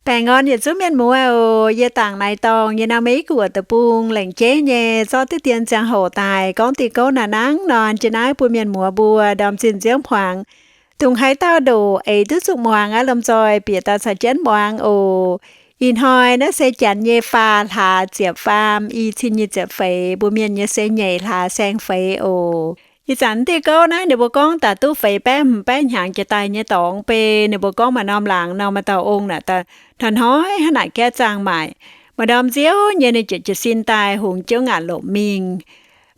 Baengh orn yietc zungv mienh muoz oc. Yie Dangc Naaiv Dorngh, yie nor Meiv Guoqv deic-bung lengc jeiv nyei zorqv diqv dien ziangh hoc daaih gorngv diuh gouv naaiv nangv norm jienv naaiv bun mienh muoz mbuo ndorm zinh nziouv hmuangx. Dongh haaix dauh ndoqc eix duqv zuqc muangx aqv, lomh nzoih bieqc daaih caux jienv muangx oc. Ih hnoi naaiv se janx nyei faah hlaax ziepc faam, i cin nyic ziepc feix, mbuo mienh nyei se nyeic hlaax saeng feix oc. Ih zanc diuh gouv naaiv ninh mbuo gorngv daaih duqv feix baeqv hmz baeqv hnyangx jiex daaih nyei dorngx bei. Ninh mbuo gorngv maaih norm laangz nor, maaih dauh ong naaic daaih hnoi-hnoi hnangv naaic gaeqv zaangh maaic. Maaih ndorm nziouv nyei ninh ziouc jiez sin daaih hungx jouv ngaanc lomc mingh.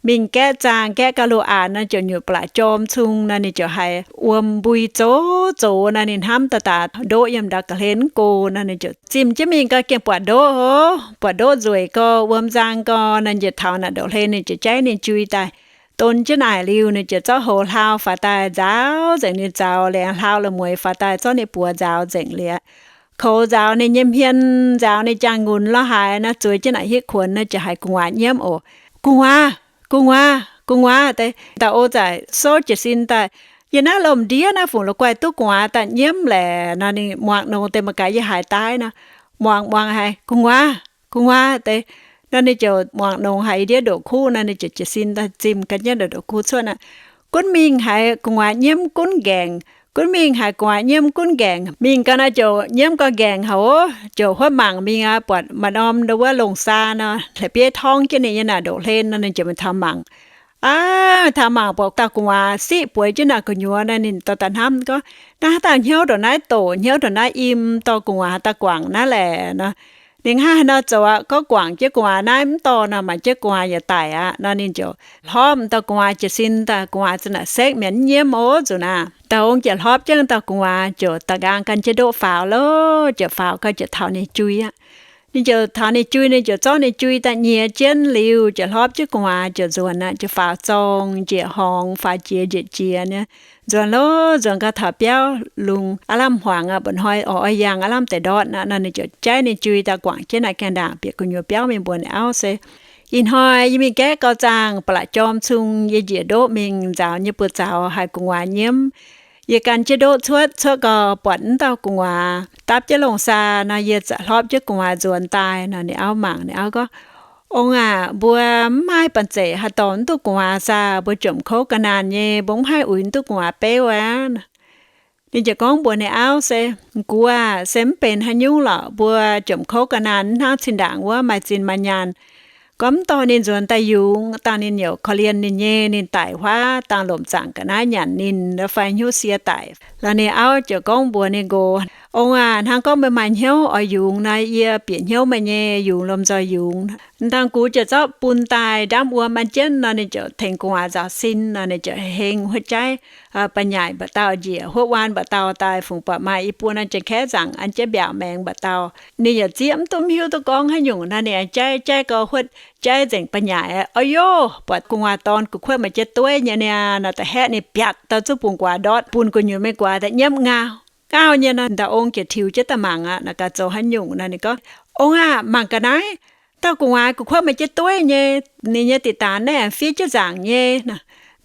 Mingh gaeqv zaangh, gaeqv gauh loz-aanx nor ziouc nyutc ba'laqc jorm cung nor, ninh ziouc haiz wuom mbui zox zox nor, ninh hnamv daaih daaih ndoqv yiem ndau ga'hlen mv go nor, ninh ziouc zimh jienv mingh gau, gengh buatc ndoqv oc. Buatc ndoqv nzueic gau, wuom nzang gau nor, ninh ziouc taux naaic ndopv-hlen, ninh ziouc jaiv ninh jui daaih. Don jienv naaic liuz, ninh ziouc zorqv hoz hlaau faaux daaih nzaaux nzengc ninh zaux, laengz hlaau la'mueiz faaux daaih zorqv ninh buoz nzaaux nzengc liuz, koux nzaaux ninh nyei hmien, nzaaux ninh jangx-ngunx lorz haaix nor, zueiz jienv naaic hitv kuonx nor, ziouc haiz gu'nguaaz nyiemv oc. Gu'nguaaz, gu'nguaaz, gu'nguaaz deix. Dauh ong zaaic souv jiez sin daaih, yie naaiv lomh ndiev naaiv fungc la'guaih duqv gu'nguaaz daaih nyiemv laeh nor. Ninh muangx nongx deix mangc gaax yie haaix daaih nor. Muangx muangx haiz gu'nguaaz, gu'nguaaz deix. Nor ninh ziouc muangx nongx haiz yie ndiev ndoqc kuv nor, ninh ziouc jiez sin daaih zimh ga'nyiec ndongc ndoqc kuv cuotv aqv. Gunv mingh haiz gu'nguaaz nyiemv gunv nqaengc. Gunv mingh haiz gu'nguaaz nyiemv gunv nqaengc. Mingh gau naaiv ziouc nyiemv gau nqaengc haic oc. Ziouc huotv mangc mingh aqv, buatc maaih norm ndau wuov longh saa nor, la'bieiv torngv jienv ninh nyei naaic ndopv-hlen nor, ninh ziouc mingh taux mangc. Aav, taux mangc buatc dauh gu'nguaaz siqv bueix jienv naaic gu'nyuoz nor, ninh dorh daaih hnamv gorngv, naaiv haaix dauh hnyouv ndongc naaiv doqc, hnyouv ndongc naaiv im, dorh gu'nguaaz daaih guangc naaiv laeh nor. Ninh hnangv haaix nor zoux aqv? Gorngv guangc jienv gu'nguaaz naaiv mv dorh nor, mangc jienv gu'nguaaz yaac daic aqv nor. Ninh ziouc hlorpv dauh gu'nguaaz jiez sin daaih, gu'nguaaz za'naaic sekv mi'aqv, nyiemv oc nzunc naaiv. Dauh ong ziouc hlorpv jienv dauh gu'nguaaz ziouc da'nqaang gan jienv ndoqv faaux loh. Ziouc faaux gau ziouc taux ninh jui aqv. Ninh ziouc taux ninh jui, ninh ziouc zorqv ninh jui daaih nyiex jienv liuz, ziouc hlorpv jienv gu'nguaaz ziouc nzuonx aqv. Ziouc faaux zorng njiec horngz, faaux jiex njiec jiex nyei. Nzuonx loh, nzuonx gau taux biauv lungh aav lamh hmuangx aqv, mba'hnoi oix oix yangh aav lamh deix ndortv aqv nor, ninh ziouc jaiv ninh jui daaih guangc jienv naaic gaengh ndaangc bieqc gu'nyuoz biauv mingh mbuox ninh auv se, ih hnoi yie mingh gaeqv gau zaangh, ba'laqc jorm cung, yie njiec ndoqv mingh nzaaux nyei buoz zaux, haiz gu'nguaaz nyiemv. Yie gan jienv ndoqv cuotv, cuotv gau buatc m'dauh gu'nguaaz dapv jienv longh saa nor, yie za'hlopv jienv gu'nguaaz nzuonx daaih nor. Ninh auv mangc, ninh auv gorngv, Ong aac, mbuo mv maaih banh zeic haih dorh m'duqv gu'nguaaz saah? Mbuo jomc kouv ga'naanh nyei, mbuo mv haih uix m'duqv gu'nguaaz beuv aqv. Ninh ziouc gorngv mbuox ninh auv se, M'gux aac, se mv benx haaix nyungc lorqc. Mbuo jomc kouv ga'naanh, mv hnangv zinh ndaangc wuov maaih zinh maaih nyaanh. Gorngv mv dorh ninh nzuonx daaih yungz, dangh ninh youc korv-lienh ninh nyei, ninh daic huaav, dangh lomc zaangc ga'naaiv nyanc ninh fai hnyouv sie daic. Lorz ninh auv ziouc gorngv mbuox ninh nqox, Ong aac, hnangv gorngv meih maaih hnyouv oix yungz nor, yie bieqc hnyouv meih nyei, yungz lomh nzoih yungz. M'dauh gux ziouc zorqv bun daaih ndaamv wuom an jienv nor, ninh ziouc tengx gu'nguaaz nzaaux sin nor, ninh ziouc heng huotv jaiv ba'nyaaic mba'dauh, njiec huotv waan mba'dauh daaih, fungc buatc maaih i buo naaiv janx-kaeqv nzaangc an jienv mbiaauc maengx mba'dauh. Ninh yaac zieqv mv duqv, mv hiuv duqv gorngv haaix nyungc nor, ninh jaiv jaiv gau huotv jaiv nzengc ba'nyaaic. A'yoh, buatc gu'nguaaz dorn gu'kuotv maaih jienv dueiv nyei niaa nor, da'haeqv ninh biatc dauh zuqv bungx guaax ndortv bun gu'nyuoz mingh guaax daaih nyiemv ngau. Ngau nyei nor, m'dauh ong ziouc tiux jienv daaih mangc aqv, naaic gaax zoux haaix nyungc nor. Ninh gorngv, Ong aah, mangc ga'naaiv, dauh gu'nguaaz gu'kuotv maaih jienv dueiv nyei, ninh nyei diqc daanx naaiv aengx fiev jienv nzaangc nyei.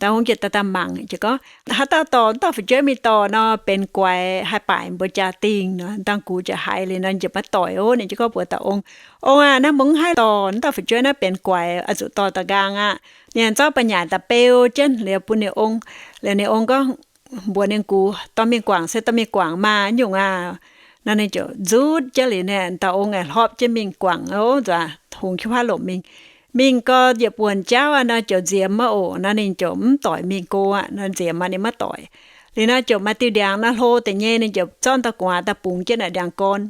M'dauh ong ziouc daaih daaih mangc, ziouc gorngv, Haaix dauh dorh m'dauh fu'jueiv mingh dorh nor benx guaix, haih baaic mbuo jaa-dingh nor. M'dauh gux ziouc haiz liuz nor, ziouc maiv doic ov. Ninh ziouc gorngv mbuox dauh ong, Ong aah, naaiv mbuo mv haih dorh m'dauh fu'jueiv naaiv benx guaix, oix zuqc dorh da'nqaang aqv. Ninh zorqv ba'nyaaic da'beu jienv liuz bun ninh ong. Liuz ninh ong gorngv mbuox ninh gux, Dorh mingh guangc se dorh mingh guangc maah, nyungc aah. Nor ninh ziouc nzutv jienv liuz, ninh dauh ong aengx hlopv jienv mingh guangc ov, nzuonx hungx jienv huaav lomc mingh. Mingh gau yietc buonc jauv aqv nor, ziouc nziemx aqv oc. Nor ninh ziouc mv doic mingh go aqv. Nor nziemx aqv, ninh maiv doic. Liuz nor ziouc maaih diuh ndiangx nor hlo deix nyei, ninh ziouc zorqv dauh gu'nguaaz daaih bungx jienv naaic ndiangx-gorn.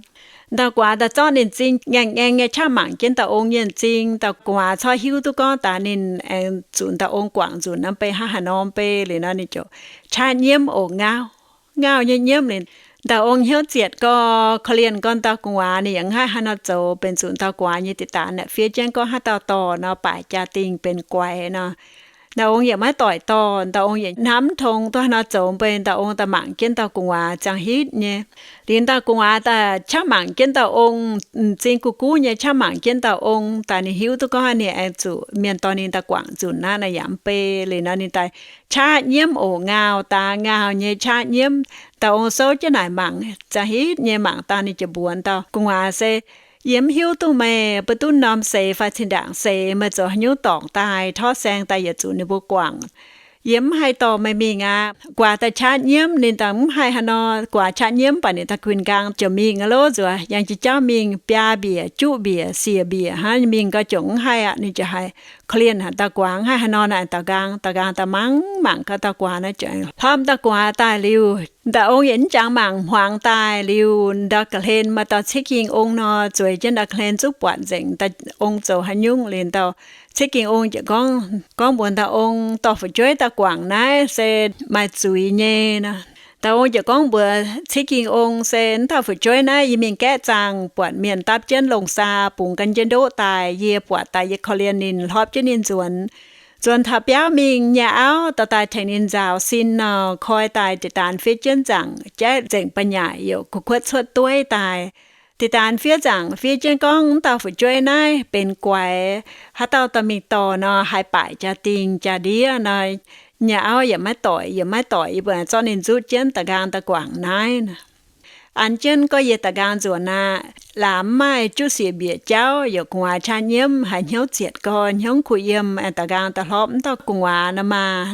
Dauh gu'nguaaz daaih zorqv ninh m'zing ngaengh ngaengh nyei qaqv mangc jienv dauh ong nyei m'zing. Dauh gu'nguaaz corc hiuv duqv gorngv daaih ninh aengx zuqc dauh ong guangc nzunc nor, mv bei hnangv haaix nor mv bei. Liuz nor ninh ziouc qaqv nyiemv oc, ngau, ngau nyei nyiemv liuz, dauh ong hnyouv zietc gau, korv-lienh gau dauh gu'nguaaz, ninh yaac mv haih haaix nor zoux, benx zuqc dauh gu'nguaaz nyei diqc daanx naaic fiev jienv gorngv haaix dauh dorh nor baaic jaa-dingh benx guaix nor. Dauh ong yaac maiv doic dorh. Dauh ong yaac hnamv tong duqv haaix nor zoux, mv baac dauh ong daaih mangc jienv dauh gu'nguaaz ziangh hitv nyei. Liuz dauh gu'nguaaz daaih qaqv mangc jienv dauh ong, m'zing guv guv nyei qaqv mangc jienv dauh ong daaih, ninh hiuv duqv gorngv ninh aengx zuqc mienh dorh ninh daaih guangc nzunc aqv, naaiv yaac mv bei. Liuz nor ninh daaih qaqv nyiemv oc, ngaauh daaih ngaauh nyei qaqv nyiemv. Dauh ong souv jienv naaic mangc ziangh hitv nyei, mangc daaih ninh ziouc mbuox dauh gu'nguaaz se, Yie mv hiuv duqv meih mbuo duqv norm seix fai zinh ndaangc seix, meih zoux haaix nyungc dorngc daaih torqv saeng daaih yietc zuqc ninh mbuo guangc. Yie mv haih dorh meih mingh aqv. Guaax daaih qaqv nyiemv, ninh daaih mv haih haaix nor, guaax qaqv nyiemv baac ninh daaih kuinx nqaang ziouc mingh aqv lov, nzuonx yangh jiex jauv mingh biaa mbiec, juqv mbiec, siec mbiec hnangv, mingh gau ziouc mv haih aqv. Ninh ziouc haiz korv-lienh haic, dauh guaax mv haih haaix nor naaic, daux nqaang daux nqaang daaih mangc mangc gau, dauh guaax naaiv ziouc hlorpv dauh guaax daaih liuz, dauh ong yietc mv jangx mangc hmuangx daaih liuz, ndau ga'hlen maaih dauh ciev ging ong nor zueiz jienv ndau ga'hlen zungv buatc nzengc dauh ong zoux haaix nyungc. Liuz dauh ciev ging ong ziouc gorngv, gorngv mbuox dauh ong, Dorh fu'jueiv daaih guangc naaiv se maaih zuiz nyei nor. Dauh ong ziouc gorngv mbuox ciev ging ong se, Mv dauh fu'jueiv naaiv yie mingh gaeqv zaangh buatc mienh dapv jienv longh saa bungx gan jienv ndoqv daaih. Yie buatc daaih yie korv-lienh ninh, hlorpv jienv ninh nzuonx. Nzuonx taux biauv mingh nyei auv dorh daaih tengx ninh nzaaux sin nor, koi daaih diqc daanx fiev jienv nzaangc jaiv nzengc ba'nyaaic youc kuv kuotv cuotv dueiv daaih. Diqc daanx fiev nzaangc fiev jienv gorngv, Mv dauh fu'jueiv naaiv benx guaix. Haaix dauh dorh mingh dorh nor haih baaic jaa-dingh jaa-ndiev nor. Nyei auv yaac maiv doic, yaac maiv doic, yie mbuo zorqv ninh nzuqv jienv daux nqaang daaih guangc naaiv nor. An jienv gorngv, Yie daux nqaang nzuonx aqv. Laamz mv maaih juqv siec mbiec jauv, youc gu'nguaaz qaqv nyiemv, haiz hnyouv zietc gau, hnyouv kuh yiem, aengx daux nqaang daaih hlorpv mv dauh gu'nguaaz nor maah.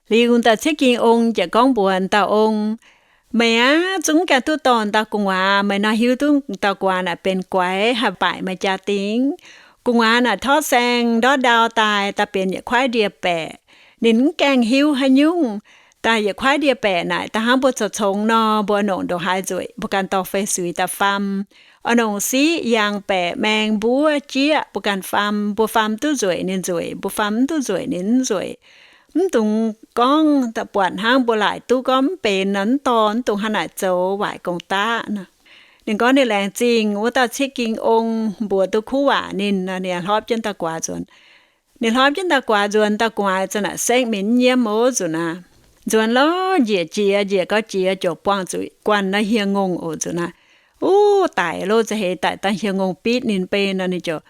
Liuz dauh ciev ging ong ziouc gorngv mbuox dauh ong, Meih aav, zungv gaengh duqv dorh dauh gu'nguaaz. Meih nor hiuv duqv dauh gu'nguaaz naaic benx guaix, haih baaic meih jaa-dingh. Gu'nguaaz naaic torqv saeng ndortv ndau daaih, daaih benx yietc kuaaiv ndie-baeqc. Ninh mv gaengh hiuv haaix nyungc. Daaih yietc kuaaiv ndie-baeqc naaic, daaih hnangv mbuo zoux congx nor, mbuo oix nongc ndongc haaix nzueic mbuo ganh dorh fei suix daaih faam. Oix nongc siqv yangh baeqc maeng mbuov jieqv mbuo ganh faam. Mbuo faam duqv nzueic ninh nzueic, mbuo faam mv duqv nzueic ninh mv nzueic. Mv dungx gorngv daaih buatc hnangv mbuo laaic duqv gorngv mv benx nor, mv dorh, mv dungx hnangv naaic zoux, waaic gong-daqv nor. Ninh gorngv ninh laengz zingh wuov dauh ciev ging ong mbuox duqv kuv waac ninh nor, ninh hlorpv jienv dauh guaax nzuonx. Ninh hlorpv jienv dauh guaax nzuonx, dauh guaax za'naaic sengv mingh mv nyiemv oc nzunc aqv. Nzuonx lorz njiec jiex, njiec gau jiex ziouc buangh zuqc guanh naaiv hieh ngongh oc nzunc aqv. Uv, daic loh, za'heix daic dangh hieh ngongh bitv ninh bei nor, ninh ziouc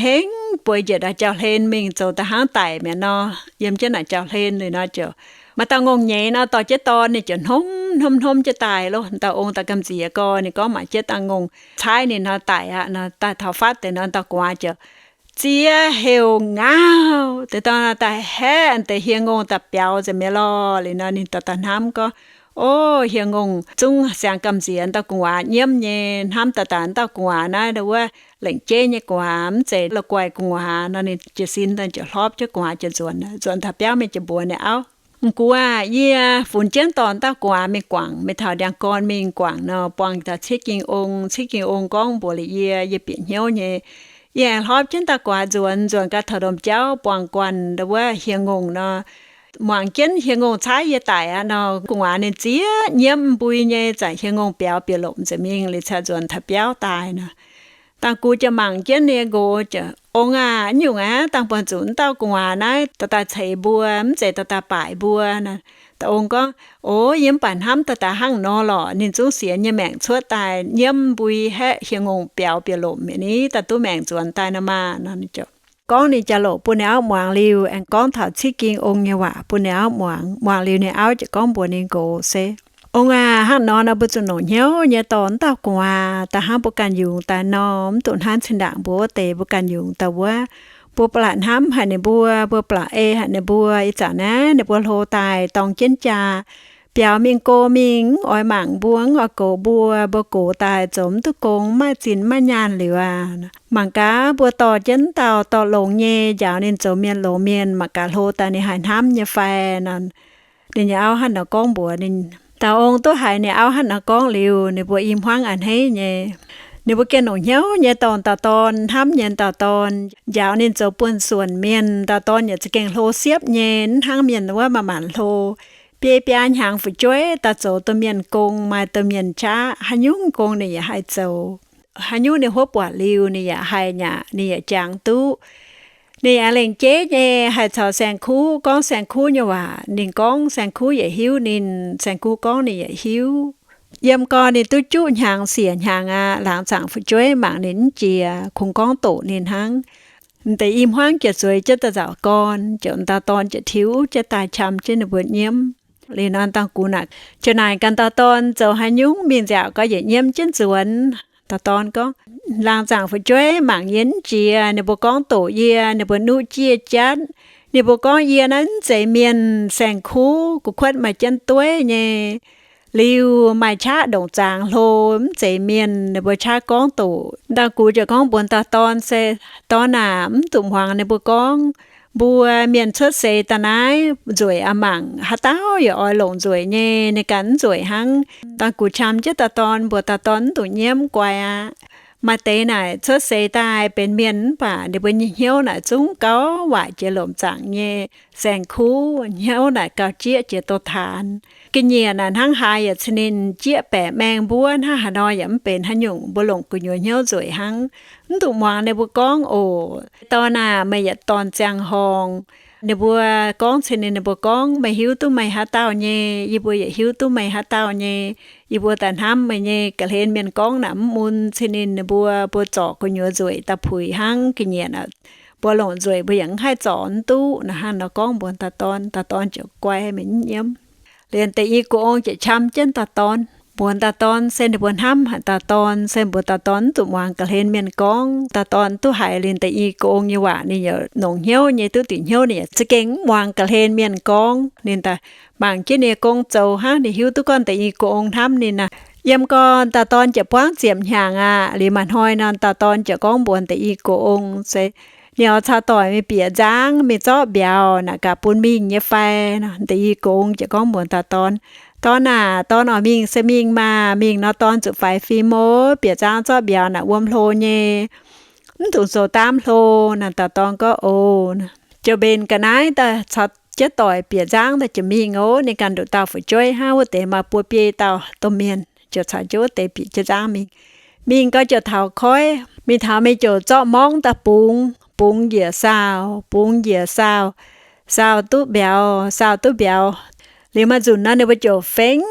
hengv bueix njiec ndau jauv-hlen mingh, zoux daaih hnangv daic mi'aqv nor, yiem jienv naaic jauv-hlen liuz nor ziouc maaih dauh ngongh nyeiz nor dorh jienv dorn, ninh ziouc hnomv hnomv hnomv jienv daaih loh. Dauh ong daaih gamh nziex gau, ninh gorngv mangc jienv dauh ngongh caaiv ninh nor daic aqv nor, daaih taux fatv deix nor, dauh guaax ziouc ziex heuc ngauh deix dorn daaih haeqv deix hieh ngongh daaih biaux nzengc mi'aqv lorh. Liuz nor ninh daaih daaih hnamv gorngv, O, hieh ngongh zungv siang gamh nziex dauh gu'nguaaz nyiemv nyei, hnamv daaih daaih dauh gu'nguaaz naaiv wuov lengc jeiv nyei gu'nguaaz, mv zeiz la'guaih gu'nguaaz nor. Ninh jiez sin daaih ziouc hlorpv jienv gu'nguaaz ziouc nzuonx. Nzuonx taux biauv mingh ziouc mbuox ninh auv, M'gux aac, yie funx jienv dorh dauh gu'nguaaz mingh guangc, mingh taux ndiangx-gorn mingh guangc nor, buangh taux ciev ging ong. Ciev ging ong gorngv mbuox liuz yie, yie bieqc hnyouv nyei. Yie aengx hlorpv jienv dauh gu'nguaaz nzuonx, nzuonx gau taux ndom jauv buangh guanh wuov hieh ngongh nor, muangx jienv hieh ngongh caaiv yie daic aqv nor, gu'nguaaz ninh zieqv nyiemv mbui nyei, zanc hieh ngongh biaux bieqc lomc nzengc mingh, liuz cingx nzuonx taux biauv daaih nor. Dangh gux ziouc mangc jienv ninh nqox ziouc, Ong aac, nyungc aqv, dangh buangh zuqc wuov dauh gu'nguaaz naaiv dorh daaih ceix mbuo, mv zeiz dorh daaih baaic mbuo nor. Dauh ong gorngv, O, yie mv baac hnamv dorh daaih hnangv nor lorqc. Ninh zungv sienx nyei maengc cuotv daaih nyiemv mbui haeqv hieh ngongh biaux bieqc lomc mi'aqv ni, daaih duqv maengc nzuonx daaih nor maah nor. Ninh ziouc gorngv ninh jaa-loc bun ninh auv muangx liuz, aengx gorngv taux ciev ging ong nyei waac bun ninh auv muangx. Muangx liuz ninh auv ziouc gorngv mbuox ninh nqox se, Ong aac, hnangv nor nor mbuo zuqc longc hnyouv nyei dorh wuov dauh gu'nguaaz daaih hnangv mbuo ganh yungz daaih nor, mv dungx hnangv zinh ndaangc mbuo wuov deix mbuo ganh yungz daaih wuov. Mbuo ba'laqc hnamv haic ninh mbuo, mbuo ba'laqc ei haic ninh mbuo. Ih zanc naaiv ninh mbuo hlo daaih dorng jienv jaa, biaux mingh go mingh, mv oix mangc mbuo, mv oix goux mbuo. Mbuo gox daaih zoux mv duqv gong, mv maaih zinh mv maaih nyaanh liuz aqv. Mangc gaax mbuo dorh jienv dauh dorh longx nyei, njaaux ninh zoux mienh longx mienh, mangc gaax hlo daaih ninh haih hnamv nyei fai nor. Ninh nyei auv hnangv nor gorngv mbuox ninh. Dauh ong duqv haiz ninh auv hnangv nor gorngv liuz, ninh mbuo i hmuangv a'hneiv nyei. Ninh mbuo gengh longc hnyouv nyei dorh dauh dorn, hnamv nyei dauh dorn, njaaux ninh zoux buonv-suonc mienh. Dauh dorn yaac za'gengh hlo siepv nyei, mv hnangv mienh wuov maanc maanc hlo. Biei biaa hnyangx fu'jueiv daaih zoux domh mienh gong, maaih domh mienh qaqv, haaix nyungc gong ninh yaac haih zoux. Haaix nyungc ninh hopv buatc liuz ninh yaac haih nyaqc, ninh yaac jangx duqv. Ninh aengx lengc jeiv nyei haih caux saeng-kuv gorngv saeng-kuv nyei waac. Ninh gorngv saeng-kuv yaac hiuv ninh, saeng-kuv gorngv ninh yaac hiuv. Yiem gorn ninh duqv juqv hnyangx siec hnyangx aqv, laangz zaangc fu'jueiv mangc ninh mv jiex, kungx gorngv doqc ninh hnangv. M'deix i hmuangv ziouc zueiz jienv daaih nzauc gorn, ziouc dauh dorn ziouc tiux jienv daaih qam jienv ninh mbuo nyiemv. Liuz nor dangh gux naaic ziouc naaic ganh dauh dorn, zoux haaix nyungc mingh nziaauc gau yietc nyiemv jienv nzuonx. Dauh dorn gorngv, laangz zaangc fu'jueiv mangc yie mv jiex, ninh mbuo gorngv doqc yie, ninh mbuo nuqv jiex jatv. Ninh mbuo gorngv yie naaiv mv zeiz mienh, saeng-kuv, gu'kuotv maaih jienv dueiv nyei, liuz maaih qaqv ndongc zaangc hlo, mv zeiz mienh, ninh mbuo qaqv gorngv doqc. Dangh gux ziouc gorngv mbuox dauh dorn, Se dorn aac, mv zuqc muangx ninh mbuo gorngv. Mbuo mienh cuotv seix daaih naaiv nzueic aqv, mangc haaix dauh yaac oix longc nzueic nyei, ninh ganh mv nzueic hnangv. Dangh gux qam jienv dauh dorn, mbuox dauh dorn mv zuqc nyiemv, guai aqv. Maaih deix naaic cuotv seix daaih benx mienh mv baac ninh mbuo nyei hnyouv naaic zungv gauh waaic jiex lomc zaangc nyei, saeng-kuv, hnyouv naaic gauh jieqv jiex douz-taanx. Ga'nyiec naaic hnangv haaix yaac cin ninh jieqv baeqc maeng mbuov hnangv haaix nor yaac mv benx haaix nyungc, mbuo longc gu'nyuoz hnyouv nzueic hnangv. Mv zuqc muangx ninh mbuo gorngv oc. Dorn aac, meih yietc dorn ziangh horngh. Ninh mbuo gorngv cin ninh, ninh mbuo gorngv, Meih hiuv duqv meih haaix dauh nyei, yie mbuo yaac hiuv duqv meih haaix dauh nyei. Yie mbuo daaih hnamv meih nyei ga'hlen mienh gorngv naaic mv mun, cin ninh mbuo, mbuo zorc gu'nyuoz nzueic daaih puix hnangv. Ga'nyiec naaic mbuo longc nzueic mbuo yaac mv haih zorc mv duqv naaic. Hnangv nor gorngv mbuox dauh dorn, dauh dorn ziouc guai, mingh mv nyiemv. Liuz deix i gux-ong ziouc qam jienv dauh dorn, mbuox dauh dorn se ninh mbuo hnamv haic dauh dorn, se mbuox dauh dorn mv zuqc muangx ga'hlen mienh gorngv. Dauh dorn duqv haiz liuz deix i gux-ong nyei waac, ninh yaac nongc hnyouv nyei, duqv dingc hnyouv, ninh yaac za'gengh mv muangx ga'hlen mienh gorngv. Ninh daaih mangc jienv ninh nyei gong zoux hnangv, ninh hiuv duqv gorngv deix i gux-ong hnamv ninh aqv. Yiem gorn dauh dorn ziouc buangv ziepc hnyangx aqv. Liuz maaih hnoi nor, dauh dorn ziouc gorngv mbuox deix i gux-ong se, Ninh oix caux doic mingh bieqc nzangv mingh zorqv mbiauz naaic gaax bun mingh nyei fai? Deix i gux-ong ziouc gorngv mbuox dauh dorn, Dorn aac, dorn oix mingh se mingh maah. Mingh nor dorn zuqc faix fim oc. Bieqc nzangv zorqv mbiauz naaic wuom hlo nyei, mv dungx zoux daamv hlo. Naaic dauh dorn gorngv, Oc. Ziouc mbenc ga'naaiv daaih caux jienv doic bieqc nzangv daaih ziouc mingh oc. Ninh ganh nduqc dauh fu'jueiv hnangv, wuov deix maaih buo biei dauh domh mienh, ziouc caux jienv wuov deix bieqc jienv nzangv mingh. Mingh gau ziouc taux koiv, mingh taux mingh ziouc zorqv morngv daaih bungx, bungx njiec saauh, bungx njiec saauh, saauh duqv mbiauz, saauh duqv mbiauz. Liuz maaih nzunc nor ninh mbuo ziouc fengx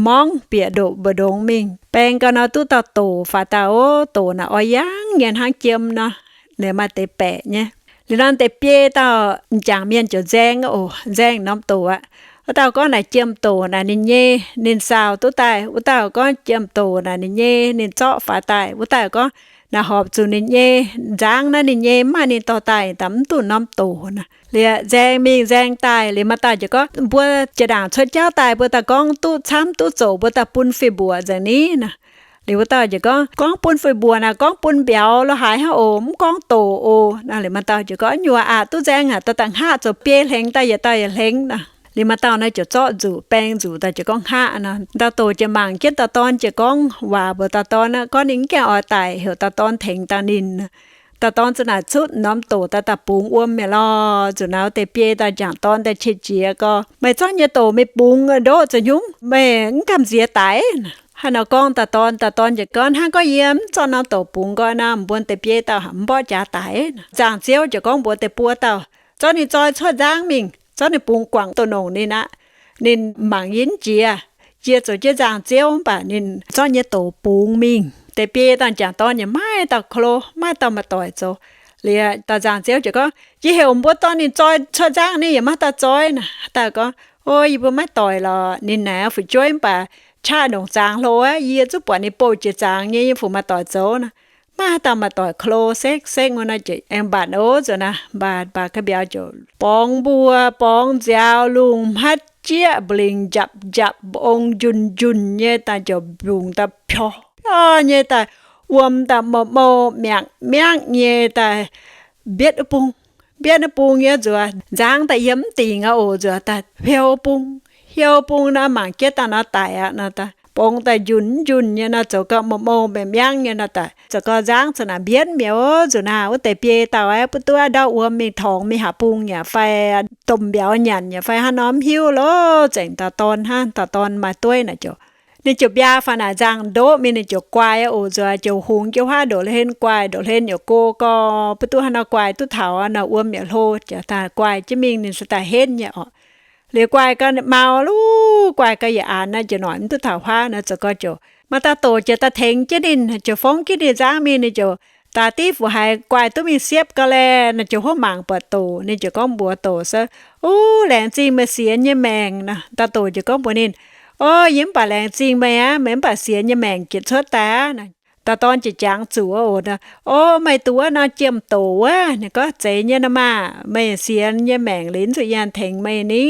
morngv bieqc ndoqc mbu'ndongx mingh. Baeng gau nor duqv dauh doc faaux daaih oc. Doc naaic oix yangh nyei hnangv jiem nor. Liuz maaih deix baeqc nyei. Liuz nor deix biei dauh m'jangc mienh ziouc nzaeng oc, nzaeng norm doc aqv. Wuov dauh gorngv naaic jiem doc naaic ninh nyei, ninh saauh duqv daaih. Wuov dauh gorngv jiem doc naaic ninh nyei, ninh zorqv faaux daaih. Wuov dauh gorngv naaic horpc zuqc ninh nyei, nzangv naaiv ninh nyei, mv maaih ninh dorh daaih daaih mv duqv norm doc naaic. Liuz nzaeng mingh nzaeng daaih, liuz maaih dauh ziouc gorngv, Mbuo jiex ndaangc cuotv jauv daaih, mbuo daaih gorngv duqv camv duqv zoqc, mbuo daaih bun fih mbuoqc nzengc ni naaic. Liuz wuov dauh ziouc gorngv, Gorngv bun fih mbuoqc naaic gorngv bun mbiauz lo haaix hnangv oc, mv gorngv doc oc. Naaic liuz maaih dauh ziouc gorngv, Nyuoqc aqc, duqv nzaeng aqc, dauh daaih hngaqv zoux biei hlengx daaih yietc dauh yietc hlengx naaic. Liuz maaih dauh naaiv ziouc zorqv nzuqc, baeng nzuqc daaih ziouc gorngv hngaqv nor. Dauh doc ziouc mangc jienv dauh dorn ziouc gorngv waac mbuox dauh dorn aqv, gorngv ninh mv gaengh oix daic, heuc dauh dorn tengx daaih ninh. Dauh dorn za'naaic cutv norm doc daaih daaih bungx wuom mi'aqv lorh. Nzunc naaiv wuov deix biei dauh m'jangc dorn daaih qiex jiez gorngv, Meih zorqv nyei doc mingh bungx ndoqv zoux hnyungv, meih mv gamh nziex daic? Haaix nor gorngv dauh dorn, dauh dorn ziouc gorngv, Hnangv gorngv yie mv zorqv norm doc bungx nqoi nor, mbuo deix biei dauh mv mborqv jaax daic. Nzaangc-ziouv ziouc gorngv mbuox deix buo dauh, Zorqv ninh zoi cuotv nzangv mingh, zorqv ninh bungx guangc doh nongc ninh aqv. Ninh mangc yie mv jiex. Yie zoux jienv nzaangc-ziouv mv baac ninh zorqv nyei doc bungx mingh. Deix biei dauh m'jangc dorn yaac maiv dauh klo, maiv dauh maaih doic zoux. Liuz dauh nzaangc-ziouv ziouc gorngv, Yie heuc mbuo dorh ninh zoi cuotv nzangv, ninh yaac maiv dauh zoi naaic. Dauh gorngv, O, yie mbuo maiv doic lorqc. Ninh naaic fu'jueiv mv baac qaqv ndongc zaangc hlo aqv. Yie zungv buatc ninh bouh jiex zaangc nyei, yie fungc maaih doic zoux naaic. Maiv dauh maaih doic klo, sekv sekv wuov naaiv ziouc aengx mbatc oc. Nzunc naaiv mbatc mbatc ga'mbiauz ziouc borngz mbuo, borngz nziaaux, lungh hmatv jieqv, mbu'lingc njapc njapc, mba'ong njunh njunh nyei daaih ziouc mbiungc daaih piov piov nyei daaih, wuom daaih mou mou miangv miangv nyei daaih mbietv wuov bung. Mbietv wuov bung nyei nzuonx nzangv daaih yiem mv dingc aqv oc. Nzuonx daaih hiou bung, hiou bung nor mangc jienv daaih nor daic aqv nor daaih, bongx daaih njunh njunh nyei nor zoux gau mou mou miangv miangv nyei nor daaih, zoux gau nzangv za'naaic mbienv mi'aqv oc. Nzunc naaiv wuov deix biei dauh aeqv, butv duqv ndau wuom mingh torngx mingh haaix bung yaac fai domh mbiauz nyanc yaac fai hnangv nor mv hiuv loh. Nzengc dauh dorn hnangv, dauh dorn maaih dueiv naaic ziouc Ninh ziouc mbiaa faaux naaic nzangc-ndoqv mingh, ninh ziouc guaix oc, nzuonx ziouc hungx jienv huaav ndoqv hlen, guaix ndoqv hlen yaac go gau, mv duqv haaix nor guaix duqv taux naaic wuom yaac hlo, ziouc daaih guaix jienv mingh, ninh se daaih henv nyei oc. Liuz guaix gau mau luv, guaix gau yietc aanx naaic ziouc noic mv duqv taux huaav naaic, zoux gau ziouc maaih dauh doc ziouc daaih tengx jienv ninh, ziouc fongv jienv ninh nzangv mingh, ninh ziouc daaih div fu haiz guaix duqv mingh siepv gau laeh. Naaic ziouc hopv mangc buatc doc, ninh ziouc gorngv mbuox doc se, Uv, laengz zingh meih siex nyei maengc naaic. Dauh doc ziouc gorngv mbuox ninh, O, yie mv baac laengz zingh meih aqv. Meih mv baac siex nyei maengc jiex cuotv daaih aqv. Dauh dorn ziouc jangx zuqc oc, O, meih duqv wuov norm jiem-doc wuov. Ninh gorngv, Zeiz nyei nor maah! Meih siex nyei maengc liuz, zuqc yie tengx meih ni.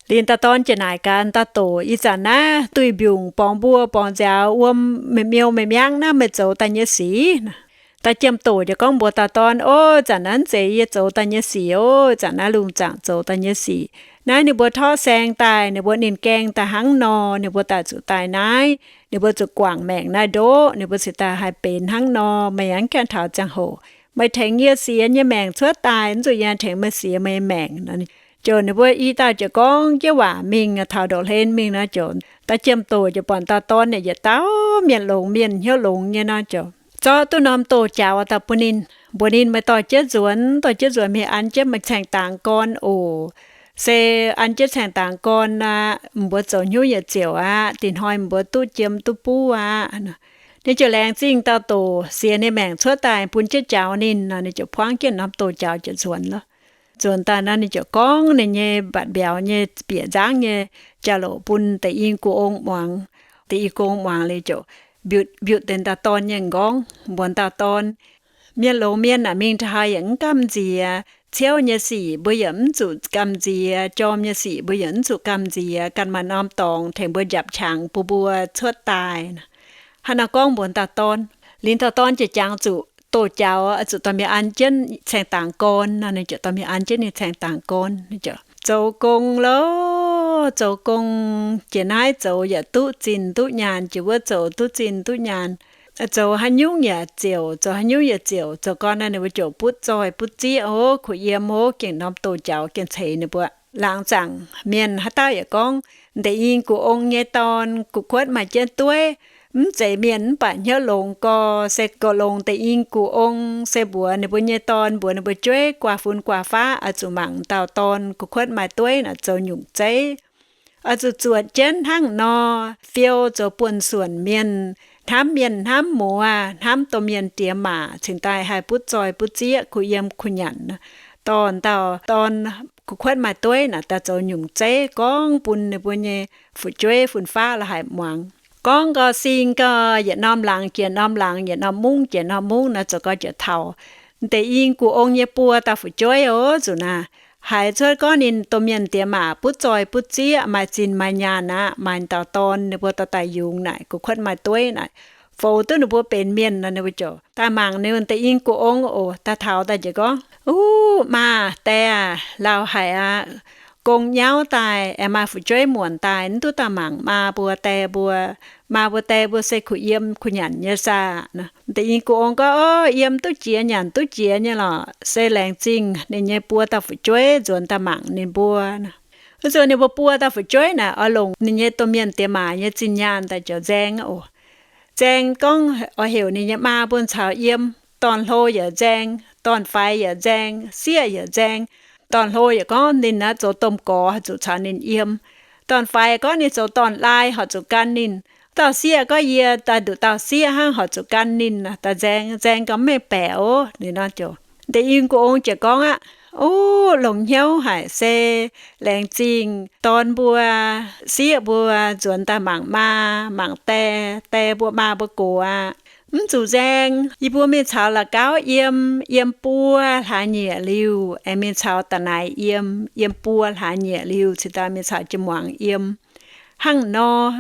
Liuz dauh dorn ziouc naaic gaax dauh doc, Ih zanc naaiv duih mbiungc borngz mbuo borngz nziaaux, wuom meih miou meih miangv naaiv, meih zoux daaih nyei sic? Dauh jiem-doc ziouc gorngv mbuox dauh dorn, O, zanc naaiv zeiz yie zoux daaih nyei sic oc. Zanc naaiv lungh zaangc zoux daaih nyei sic. Naaiv ninh mbuo torqv saeng daaih, ninh mbuo ninh gaeng daaih hnangv nor, ninh mbuo daaih zuqc daaih naaiv, ninh mbuo zuqc guangc maengc naaiv ndoqv, ninh mbuo cingx daaih haih benx hnangv nor. Meih yaac mv gaengh taux ziangh hoc meih tengx yie siex nyei maengc cuotv daaih, mv zuqc yie tengx meih siex meih maengc. Ziouc ninh mbuo i dauh ziouc gorngv jienv waac mingh, taux ndoqv hlen mingh nor, ziouc dauh jiem-doc ziouc buatc dauh dorn naaic yietc dauh mienh longx mienh hnyouv longx nyei nor, ziouc zorqv duqv norm doh jaux daaih bun ninh, mbuox ninh, Meih dorh jienv nzuonx, dorh jienv nzuonx mingh an jienv meih caeng-dangx gorn oc. Se an jienv caeng-dangx gorn aqv, mbuo zoux hnyouv yietc ziouc aqv. Dinh hnoi mbuo duqv jiem duqv buv aqv. Ninh ziouc laengz zingh dauh doc siex ninh maengc cuotv daaih bun jienv jaux ninh nor, ninh ziouc buangv jienv norm doh jaux ziouc nzuonx lorqc. Nzuonx daaih nor, ninh ziouc gorngv ninh nyei mbatc mbiauz nyei bieqc nzangv nyei jauv-louc bun deix i gu ong muangx. Deix i gu ong muangx liuz ziouc mbiutc mbiutc deix dauh dorn nyei m'nqorngv, mbuox dauh dorn, Mienh longx mienh naaic mingh taux haaix yaac mv gamh nziex. Ciouv nyei sic mbuo yaac mv zuqc gamh nziex. Jorm nyei sic mbuo yaac mv zuqc gamh nziex. Ganh maaih norm dorngx tengx mbuo njapc qangx bun mbuo cuotv daaih. Hnangv naaiv gorngv mbuox dauh dorn. Liuz dauh dorn ziouc jangx zuqc doh jaux, zuqc dorh mingh an jienv caeng-dangx gorn nor, ninh ziouc dorh mingh an jienv ninh caeng-dangx gorn. Ninh ziouc zoux gong loh, zoux gong, jiex naaiv zoux yaac duqv zinh duqv nyaanh, jiex wuov zoux duqv zinh duqv nyaanh. Zoux haaix nyungc yaac ziouc, zoux haaix nyungc yaac ziouc. Zoux gau naaiv ninh mbuo ziouc butv zoih butv zieqv ov, kuh yiem ov, gengh norm doh jaux gengh ceix ninh mbuo. Laangz zaangc mienh haaix dauh yaac gorngv, Deix i gu ong nyei dorn, gu'kuotv maaih jienv dueiv. Mv zeiz mienh mv baac hnyouv longx gorx, se goux longx deix i gu ong, se mbuox ninh mbuo nyei dorn, mbuox ninh mbuo jueiv guaax fun guaax faqv oix zuqc mangc dauh dorn gu'kuotv maaih dueiv naaic zoux nyungc zeiv. Oix zuqc zuotc jienv hnangv nor, fiou zoux buonv-suonc mienh, hnamv mienh hnamv muoz, hnamv domh mienh diex maac, cingx daaih haih butv zoih butv zieqv, kuh yiem kuh nyanc. Dorh dauh dorn gu'kuotv maaih dueiv naaic daaih zoux nyungc zeiv gorngv bun ninh mbuo nyei fu'jueiv fun faqv la'haic muangx. Gorngv gau, sing gau, yietc norm laangz jiex norm laangz, yietc norm mungv jiex norm mungv nor, zoux gau ziouc taux deix i gu ong nyei buo dauh fu'jueiv oc. Zuqc naaic haiz cuotv gorngv ninh domh mienh diex maac butv zoih butv zieqv, maaih zinh maaih nyaanh aqv, maaih dauh dorn, ninh mbuo dorh daaih yungz naaic gu'kuotv maaih dueiv naaic, foux duqv ninh mbuo benx mienh nor, ninh mbuo ziouc daaih mangc ninh deix i gu ong oc. Daaih taux daaih ziouc gorngv, Uv, maa, dae aac, lauh haic aqv. Gong nyauv daaih, aengx maaih fu'jueiv muonc daaih, mv duqv daaih mangc maa mbuo, dae mbuo. Maa mbuo, dae mbuo se kuh yiem kuh nyanc nyei saah? Deix i gu ong gorngv, Ov, yiem duqv jiex, nyanc duqv jiex nyei lorqc. Se laengz zingh ninh nyei buo dauh fu'jueiv nzuonx daaih mangc ninh mbuo. Wuov zanc ninh mbuo buo dauh fu'jueiv naaic oix longc ninh nyei domh mienh diex maac nyei zinh nyaanh daaih ziouc nzaeng oc. Nzaeng gorngv oix heuc ninh nyei maa mbuo caux yiem. Dorn-hlo yaac nzaeng, dorn-faix yaac nzaeng, sieqv yaac nzaeng. Dorn-hlo yaac gorngv ninh naaiv zoux domh gorx, haih zuqc caux ninh yiem. Dorn-faix gorngv ninh zoux dorn-laai, horpc zuqc gan ninh. Dauh sieqv gorngv, Yie daaih nduqc dauh sieqv hnangv, horpc zuqc gan ninh. Daaih nzaeng, nzaeng gau mv mengh baeqc ov. Ninh nor ziouc, deix i gu ong ziouc gorngv aqv, Uv, longx hnyouv haic, se laengz zingh dorn mbuo, sieqv mbuo nzuonx daaih mangc maa, mangc dae, dae mbuo, maa mbuo gox aqv. Mv zuqc nzaeng, yie mbuo mingh caux la'gauv yiem, yiem buo hlaax nyieqc liuz, aengx mingh caux da'naix yiem, yiem buo hlaax nyieqc liuz, cingx daaih mingh caux jiem-muangz yiem. Hnangv nor,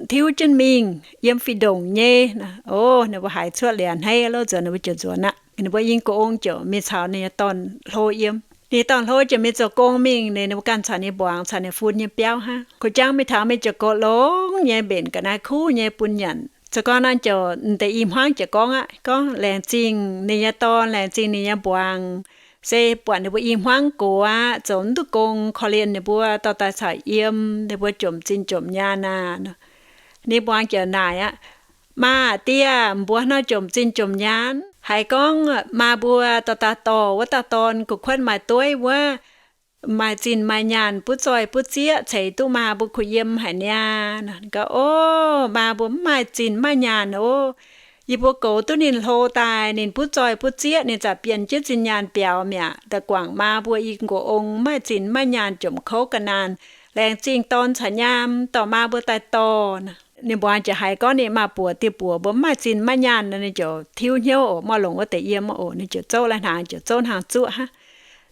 tiuv jienv mingh, yiem fih ndongc nyei. Ov, ninh mbuo haiz cuotv liuz a'hneiv lov nzuonx, ninh mbuo ziouc nzuonx aqv. Ninh mbuo i gu ong ziouc mingh caux ninh nyei dorn-hlo yiem. Ninh dorn-hlo ziouc mingh zoux gong mingh, ninh mbuo ganh caux ninh mbuangz caux ninh fun nyei biauv hnangv. Kuv jangv mingh taux mingh ziouc goux longx nyei, mbenc ga'naaiv kuv nyei bun nyanc. Zoux gau naaiv ziouc deix i hmuangv ziouc gorngv aqv, gorngv, Laengz zingh ninh nyei dorn, laengz zingh ninh nyei mbuangz. Se buatc ninh mbuo i hmuangv gox aqv, zoux mv duqv gong, korv-lienh ninh mbuo dorh daaih caux yiem, ninh mbuo jomc zinh jomc nyaanh aqv. Ninh mbuangz ziouc naaic aqv, Maa aah, die aah, mbuo nor jomc zinh jomc nyaanh. Haiz gorngv maa mbuo dauh daaih dorh wuov dauh dorn gu'kuotv maaih dueiv wuov, maaih zinh maaih nyaanh, butv zoih butv zieqv, ceix duqv maa mbuo kuh yiem haic niaa. Gaav, O, maa mbuo mv maaih zinh maaih nyaanh ov. Yie mbuo goux duqv ninh hlo daaih, ninh butv zoih butv zieqv, ninh za'bienh jienv zinh nyaanh biaux mi'aqv. Da'guangc maa mbuo i nqox ong mv maaih zinh maaih nyaanh, jomc kouv ga'naanh. Laengz zingh dorn caux nyaam dorh maa mbuo daaih dorh. Ninh mbuangz ziouc haiz gorngv ninh maa-buoc die-buoc mbuo mv maaih zinh maaih nyaanh nor, ninh ziouc tiuv hnyouv oc, mv oix longc wuov deix yiem oc. Ninh ziouc zouv lai-hnaangx, ziouc zouv hnaangx zuoqv hnangv.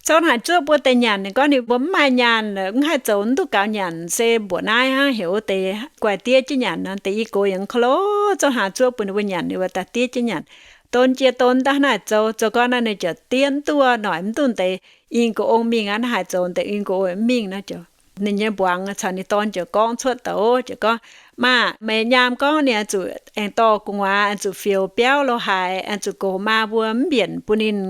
Zouv hnaangx zuoqv mbuo deix nyanc, ninh gorngv ninh mbuo mv maaih nyaanh, mv haih zoux, mv duqv gaux nyanc, se mbuoqc naaiv hnangv, heuc wuov deix guaix diev jienv nyanc nor. Deix i gox yaac klo, zouv hnaangx zuoqv bun ninh mbuo nyanc, ninh mbuo daaih diev jienv nyanc. Don jiex don daaih hnangv naaic zoux, zoux gau naaic ninh ziouc diev mv duqv, noic mv duqv deix i nqox ong mingh aqv. Hnangv haaix zoux deix i nqox ong mingh nor ziouc ninh nyei mbuangz caux ninh dorn ziouc gorngv cuotv daaih oc, ziouc gorngv, Maa, meih nyaam gorngv ninh oix zuqc aengx dorh gu'nguaaz, oix zuqc fioux biauv lo haaix, oix zuqc goux maa mbuo mv mbienc bun ninh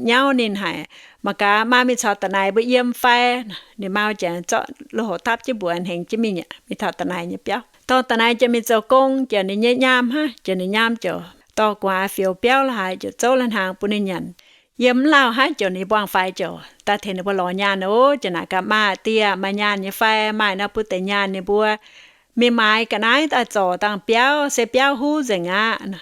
nyauv ninh haic. Mangc gaax maa mingh caux da'naix mbuo yiem fai? Ninh maa ziouc zorqv lui-houx dapv jienv mbuox hengx jienv mingh aqv, mingh taux da'naix nyei biauv. Dorh da'naix ziouc mingh zoux gong, ziouc ninh nyei nyaam hnangv, ziouc ninh nyaam ziouc dorh gu'nguaaz fioux biauv lo haaix, ziouc zouv lai-hnaangx bun ninh nyanc. Yiem mv lauh hnangv, ziouc ninh mbuangz-faix ziouc daaih tengx ninh mbuo lorz nyaanh oc. Ziouc naaic gaax, Maa aah, die aah, maaih nyaanh nyei fai? Maaih nor bun deix nyaanh ninh mbuo mingh maaiz ga'naaiv daaih zorc dangh biauv, se biauv huv nzengc aqv.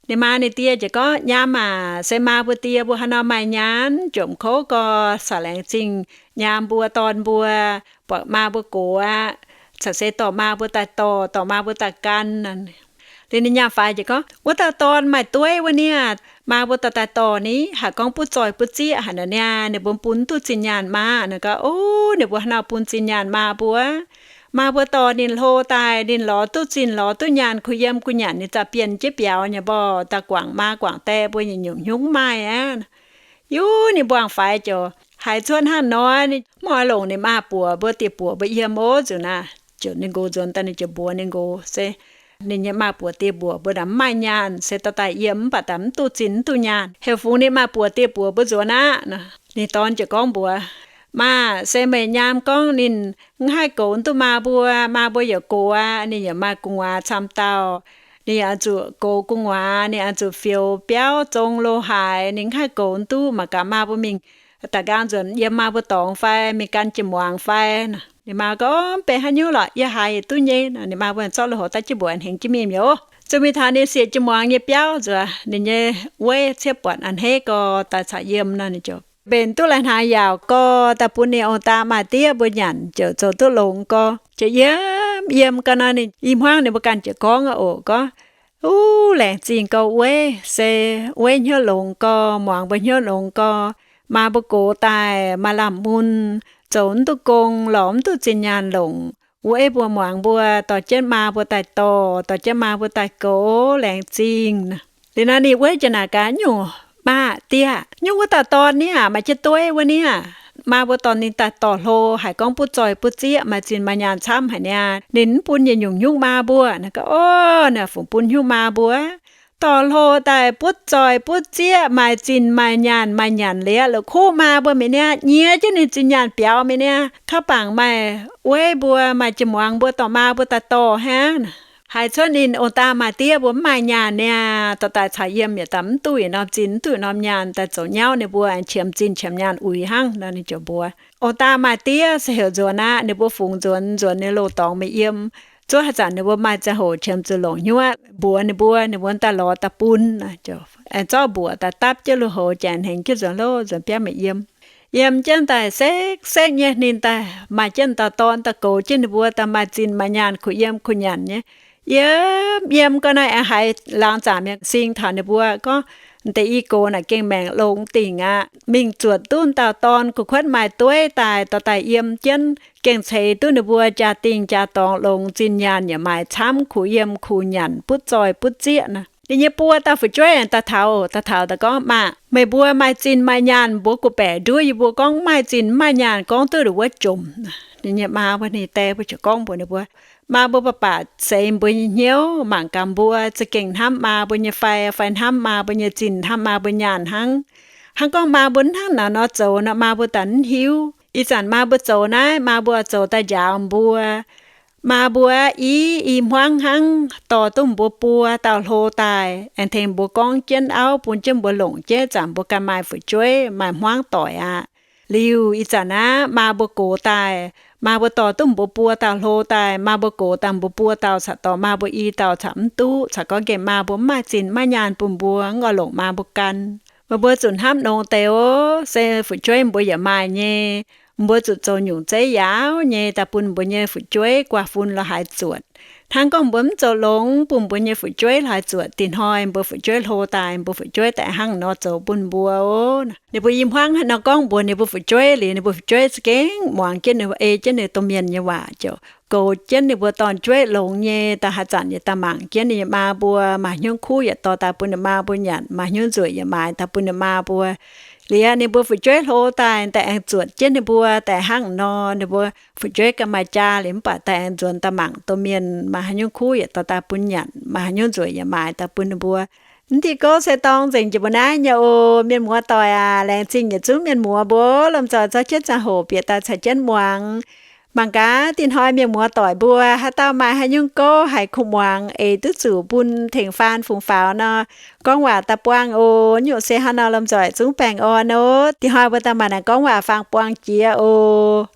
Ninh maa ninh die ziouc gorngv, Nyaam aac, se maa mbuo die mbuo haaix nor maaih nyaanh, jomc kouv gau, caux laengz zingh nyaam mbuo dorn mbuo, buatc maa mbuo gox aqv, caux se dorh maa mbuo daaih dorh, dorh maa mbuo daaih gan. Liuz ninh nyaam-faix ziouc gorngv, Wuov dauh dorn maaih dueiv wuov niaa, maa mbuo dorh daaih dorh ni, haiz gorngv butv zoih butv zieqv haic nor niaa, ninh mbuo bun mv duqv zinh nyaanh maa. Ninh gaav, O, ninh mbuo haaix nor bun zinh nyaanh maa mbuo? Maa mbuo dorh ninh hlo daaih, ninh lorz duqv zinh lorz duqv nyaanh kuh yiem kuh nyanc, ninh za'bienh jienv biaux nyei mborh, daaih guangc maa guangc die mbuo nyei nyungc hnyouv maaih aqv. Yie ninh mbuangz-faix ziouc haiz cuotv hnangv nor, mv oix longc ninh maa-buoc mbuo die-buoc mbuo yiem ov. Nzunc naaiv ziouc ninh nqox nzuonx daaih, ninh ziouc mbuox ninh nqox, Se ninh nyei maa-buoc die-buoc mbuo naaic mv maaih nyaanh, se dorh daaih yiem mv baac daaih mv duqv zinh mv duqv nyaanh, heuc fungx ninh maa-buoc die-buoc mbuo nzuonx aqv. Ninh dorn ziouc gorngv mbuox, Maa, se meih nyaam gorngv ninh mv haih goux duqv maa mbuo, maa mbuo yaac gox aqv, ninh yaac maaih gu'nguaaz camv dauh, ninh yaac oix zuqc goux gu'nguaaz, ninh oix zuqc fioux biauv zong lo haaix, ninh mv haih goux duqv. Mangc gaax maa mbuo mingh daaih nqaang nzuonx yiem maa mbuo dorngx fai mingh gan jiex muangx fai? Ninh maa gorngv, Mv benx haaix nyungc lorqc, yie haiz yietc duqv nyei. Ninh maa mbuo zorqv lui-houx dapv jienv mbuox hengx jienv mingh mi'aqv. Zuqc mingh taux ninh sieqv jiex muangx nyei biauv nzuonx, ninh nyei weiv ciev buatc a'hneiv gau daaih caux yiem nor, ninh ziouc mbenc duqv lai-hnaangx yaauc gau daaih bun ninh ong-daa maa-diev mbuo nyanc, ziouc zoux duqv longx gau. Ziouc yiem yiem gau nor, ninh i hmuangv ninh mbuo ganh ziouc gorngv oc, gorngv, Uv, laengz zingh gau weiv, se weiv hnyouv longx gau, muangx mbuo hnyouv longx gau. Maa mbuo gox daaih maaih lamh mun, zoux mv duqv gong, lorz mv duqv zinh nyaanh longc. Weiv mbuo muangx mbuo, dorh jienv maa mbuo daaih dorh, dorh jienv maa mbuo daaih goux, laengz zingh. Liuz nor ninh weiv ziouc naaic gaax, Nyungc, maa, die, nyungc wuov dauh dorn niaa, maaih jienv dueiv wuov niaa, maa mbuo dorh ninh daaih dorh hlo, haiz gorngv butv zoih butv zieqv, maaih zinh maaih nyaanh camv haic niaa. Ninh mv bun yietc nyungc hnyouv maa mbuo. Naaic gaax, Orv, naaic fungc bun hnyouv maa mbuo? Dorh hlo daaih butv zoih butv zieqv, maaih zinh maaih nyaanh, maaih nyanc liuz, la'kuqv maa mbuo mi'aqv niaa, nyiex jienv ninh zinh nyaanh biaux mi'aqv niaa. Kaav bangc maaih weiv mbuo, maaih jiex muangx mbuo dorh maa mbuo daaih dorh hnangv. Haiz cuotv ninh ong-daa maa-diev mbuo mv maaih nyaanh niaa, dorh daaih caux yiem yietc daaih mv duqv yietc norm zinh, mv duqv yietc norm nyaanh, daaih zoux nyauv ninh mbuo aengx qiemx zinh qiemx nyaanh uix hnangv nor. Ninh ziouc mbuox, Ong-daa maa-diev se heuc nzuonx aqv. Ninh mbuo fungx nzuonx, nzuonx ninh loz-dorngx mingh yiem. Zuov haaix zanc ninh mbuo maaih ziangh hoc qiemx zuqc longc hnyouv mbuox ninh mbuo, ninh mbuo daaih lorz daaih bun. Aengx zorqv mbuoqc daaih dapv jienv lui-houx, janx hengx jienv nzuonx loh, nzuonx biauv mingh yiem. Yiem jienv daaih sekv-sekv nyei, ninh daaih maaih jienv dauh dorn daaih goux jienv ninh mbuo, daaih maaih zinh maaih nyaanh kuh yiem kuh nyanc nyei. Yiem yiem gau naaiv aengx haiz laangz zaangc mi'aqv, sing taux ninh mbuo gorngv, Deix i gox naaic gengh maengc longx dingc aqv. Mingh zuotc duqv dauh dorn gu'kuotv maaih dueiv daaih, dorh daaih yiem jienv, gengh ceix duqv ninh mbuo jaa-dingh jaa-dorngx longx, zinh nyaanh yaac maaih camv, kuh yiem kuh nyanc, butv zoih butv zieqv nor. Ninh nyei buo dauh fu'jueiv daaih taux, daaih taux daaih gorngv, Maah, meih mbuo maaih zinh maaih nyaanh, mbuox gu'baeqc nduov yie mbuo gorngv mv maaih zinh mv maaih nyaanh, gorngv duqv ndongc wuov jomc. Ninh nyei maa mbuo ninh die mbuo ziouc gorngv mbuox ninh mbuo, Maa mbuo baac baac seix mbuo nyei hnyouv, mangc gaax mbuo za'gengh hnamv maa mbuo nyei fai, fai hnamv maa mbuo nyei zinh, hnamv maa mbuo nyaanh hnangv. Hnangv gorngv maa mbuo hnangv naaiv nor zoux nor, maa mbuo daaih mv hiuv. Ih zanc maa mbuo zoux naaiv, maa mbuo zoux daaih njaaux mbuo, Maa mbuo i, i hmuangv hnangv dorh duqv mbuo buo dauh hlo daaih, aengx tengx mbuo gorngv jienv auv, bun jienv mbuo longc jeiv zanc mbuo ganh maaih fu'jueiv, maaih hmuangv doic aqv. Liuz ih zanc aqv, maa mbuo gox daaih, maa mbuo dorh duqv mbuo buo dauh hlo daaih, maa mbuo gox daaih mbuo buo dauh caux dorh maa mbuo i dauh caux mv duqv, caux gorngv nqemh maa mbuo mv maaih zinh mv maaih nyaanh bun mbuo, mv oix longc maa mbuo gan. Meih mbuo zuqc hnamv nongx deix oc. Se fu'jueiv mbuo yaac maaih nyei. Mbuo zuqc zoux nyungc zeiv yaauv nyei daaih bun mbuo nyei fu'jueiv guaax fun lorz haaix zuotc. Hnangv gorngv mbuo mv zoux longx bun mbuo nyei fu'jueiv lorz haaix zuotc, dinh hnoi mbuo fu'jueiv hlo daaih, mbuo fu'jueiv daaih hnangv nor zoux bun mbuo oc. Ninh mbuo i hmuangv haaix nor gorngv mbuox ninh mbuo fu'jueiv liuz, ninh mbuo fu'jueiv za'gengh muangx jienv ninh mbuo, ei jienv ninh domh mienh nyei waac, ziouc goux jienv ninh mbuo dorn-jueiv longx nyei. Daaih haaix zanc yaac daaih mangc jienv ninh nyei maa mbuo, maaih hnyouv kuv yaac dorh daaih bun ninh maa mbuo nyanc, maaih hnyouv nzueic yaac maaiz daaih bun ninh maa mbuo. Liuz ninh mbuo fu'jueiv hlo daaih, daaih aengx zuotc jienv ninh mbuo daaih hnangv nor. Ninh mbuo fu'jueiv ganh maaih jaa liuz mv baac daaih aengx nzuonx daaih mangc domh mienh, maaih haaix nyungc kuv yaac dorh daaih bun nyanc, maaih haaix nyungc nzueic yaac maaiz daaih bun ninh mbuo. Mv diuh gouv se dorng nzengc jiex mbuo naaiv nyei oc. Mienh muoz doic aac, laengz zingh yietc zungv mienh muoz mbuo lomh nzoih zorqv jienv ziangh hoc bieqc daaih caux jienv muangx. Mangc gaax dinh hnoi mienh muoz doic mbuo haaix dauh maaih haaix nyungc gouv haiz kuv muangx, eix duqv zuqc bun tengx faan fungx faaux nor, gorngv waac daaih buangh oc. Nyungc se hnangv nor, lomh nzoih zungv baengh orn oc. Dinh hnoi mbuo daaih maaih naaic gorngv waac faang buang jiex oc.